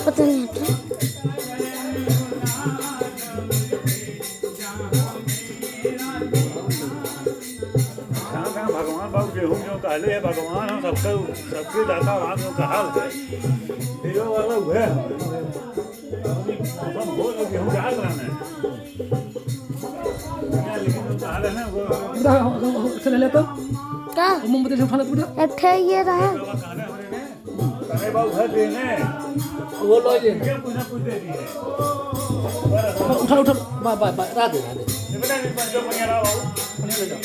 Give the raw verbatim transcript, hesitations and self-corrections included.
पता नहीं है क्या। कहाँ, कहाँ भगवान बाबू गेहूँ जो कहले है, भगवान हम सबके, सबके दाता, वहाँ जो कहा है, देवे वाला उहे है। मौसम हो तो गेहूँ के आग रहना है। लेकिन जो कहा है ना, वो उधर, उधर, उधर, उधर ले ले तो। का? वो मोमबत्ती से उठा ले तू उधर। एक ठे ये रहा। अरे बाबू, घर देने। वो लो ये। ये कुछ ना कुछ दे दिए। उठा, उठा, बा-, बा-, बा-, रह दे, रह दे। ये बेटा, ये जो बढ़िया रहा बाबू। बढ़िया ले जाओ।